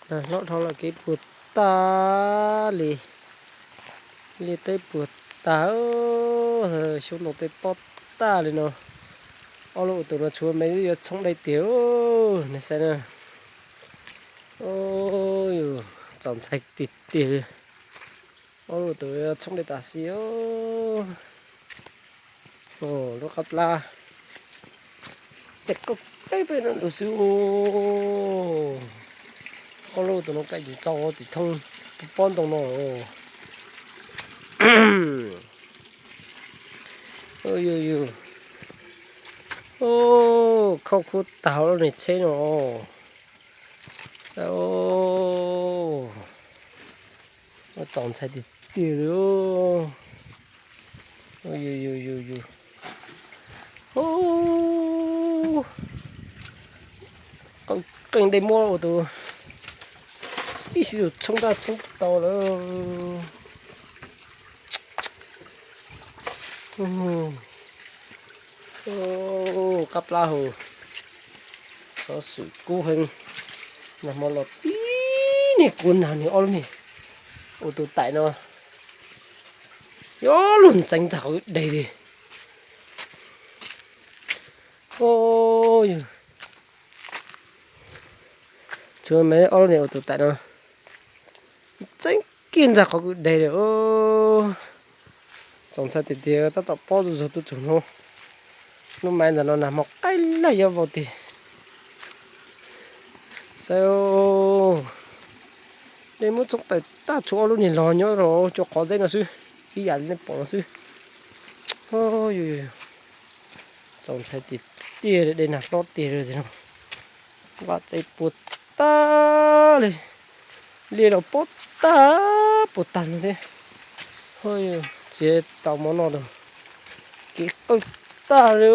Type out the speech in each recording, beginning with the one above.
Hlob dhau los kev puas tag li, liaj teb puas tag, xyoob ntoo tej pob tag li no. Ob lub ua tus no tshuav me yuav txhoov dej tiag, nej saib na. Txaus ntshai tiag tiag li. Ob lub ua tus yuav txhoov dej tas xwb. Lub qab plab tej kauj keeb peb no lus xwb. Ob lub ua tus no kaij yus txaus tim thoob pob ntoo no. Khauj khuab tag hauv lub niag tsheb no. Txaus ntshai tiag tiag li. Qeej dej muab ua tus ib sij zus tshoob daj tshoob tau lawm. Qab plab hau, xov xwm kub heev. Nag hmo los tib niag kub nag niag ob lub niag ua tus taim no yuav luag ntxeev ntag qhov kwj deg li. Tshuav me ob lub niag ua tus taim no ntxeev kiag ntag qhov kwj deg li. Txaus ntshai tiag tiag, tab tom pob zuj zus tuaj txug hnub, hnub mais ntawm no nag hmo qaij laj yuav vau tiag. Saib, dej muab txhoov tawm tag tshuav ob lub niag log nyob rau cov qhov zeb no xwb, ib yam li nej pom no xwb. Txaus ntshai tiag tiag, dej nag hlob tiag li no. Vaj tsev puas tag li, liaj los pob tag puas tag no thiab. Txiav tsis tau mov noj lawm, kev qawj tag li.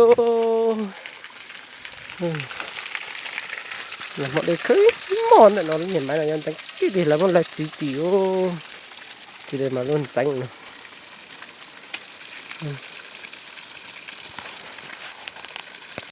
Nag hmo dej khawb mog ntawm no, lub niag maiv no yuav ntxeev kiag tiag, lawv muab laig txiv tim, tsis li mas luag ntxeev no.